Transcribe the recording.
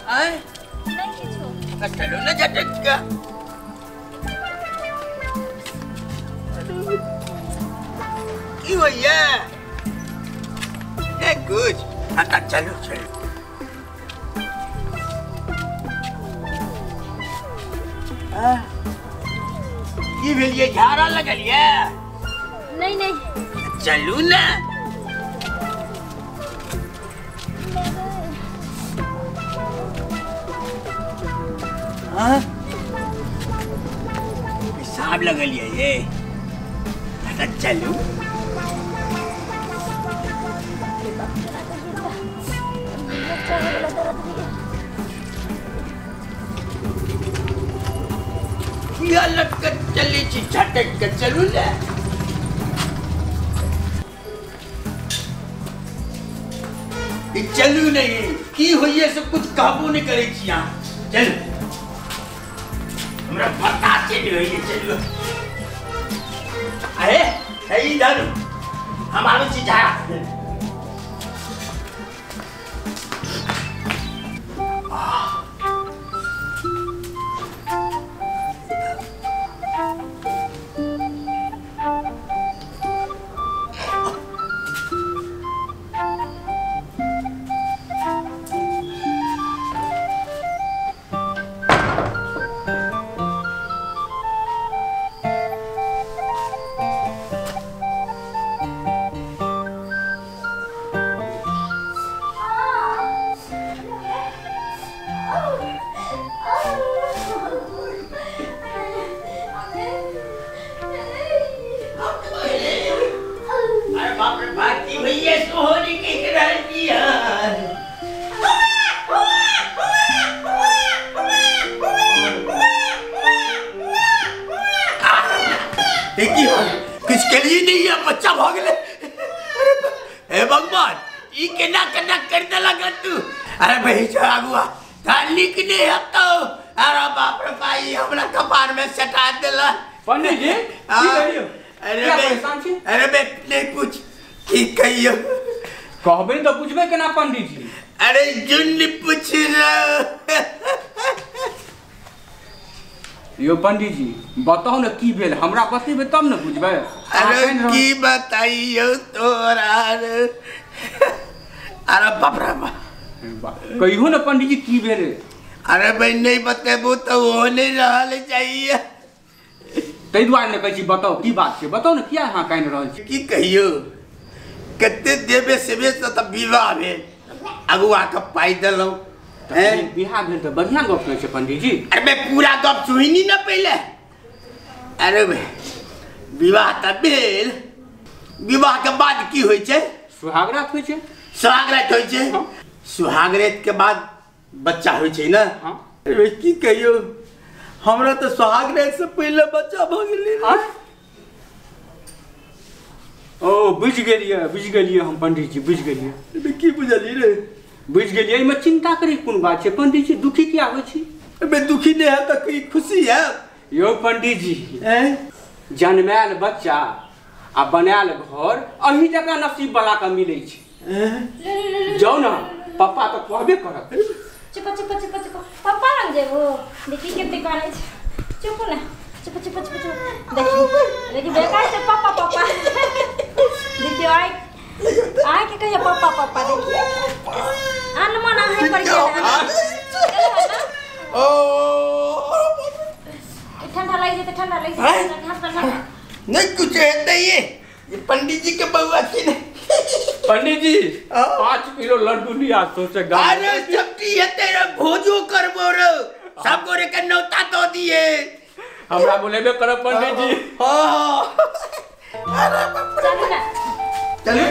आय नहीं किछु। चलू ना झटक के। की होइए? नहीं कुछ। हाँ तो चलो चलो। की भेल ये झाड़ा लगल ये? नहीं नहीं। चलू ना। हाँ? पेशाब लगल ये। चलू। किया लटक चली छी झटक के चलू ने। चलू नहीं की होइए सब कुछ काबू नहीं करे छी अहाँ। चलू हमरा पता चलि होइए चलू। अरे हे इधर हम आबै छी झाड़ा। कुछ के लिए नहीं है बच्चा भाग ले। हे भगवान ई केना केना कर देलक तू। अरे भाई आगुआ निक नहीं हतो। अरे बाप रे भाई हमरा कपार में सटा देला। पंडित जी की कहियो? अरे अरे बे नहीं पूछ की कहियो। कहबे तो पूछबे केना पंडित जी? अरे जुन पूछ रहा। यो पंडित जी बताओ ना की भेल हमरा बतेबे तब न बुझबै। अरे की बताइयो तोरा। अरे बाप रे बाप कहियो ना पंडित जी की भेल। अरे भाई नहीं बतेबो तो वो नहीं रहल चाहिए। ताहि दुआरे ने कहै छी बताओ की बात छै बताओ ना किया अहाँ कानि रहल छी। की कहियो कते देबे सेबे त विवाह भेल अगुआ के पाइ देलहुँ। बिहार भेल तो बढ़िया गप कहै छै पंडित जी। अरे मैं पूरा गप सुनी ना पहले। अरे विवाह त भेल विवाह के बाद की होइ छै? सुहागरात होइ छै। सुहागरात होइ छै। सुहागरात के बाद बच्चा होइ छै ना। अरे की कहियो हमरा तो सुहागरात से पहले बच्चा भ गेलै। ओ बुझि गेलियै हम पंडित जी बुझि गेलियै। की बुझलियै रे? बुझि गेलियै। एहिमे चिंता करी कोन बात छै पंडित जी? दुखी किया होइ छी? अबे दुखी नहीं है तो की खुशी है। यो पंडित जी जन्मायल बच्चा आ बनायल घर अही जकाँ नसीब वाला के मिलै छै। जाउ ना पप्पा तो कहबे करत। चुप चुप चुप चुप पप्पा लग जेबो देखी कते कानै छै। चुप ना चुप चुप चुप चुप देखी देखी बेकार से पप्पा पप्पा देखियो आइ आइ के कहियो पप्पा पप्पा देखिए अनमन अहीं पर गेल। ओ ठंडा लागि जेतै ठंडा लागि जेतै। नहीं कुछ हेतै ये पंडित जी के बउआ छी ने। पंडित जी 5 किलो लड्डू लिया सोचे गाँव। अरे सबटी हेतै रे भोजो करबो रे सब गोरे के नौता दो दिए। हमरा बोलेबे करब पंडित जी। हां अरे चलू ना चलू।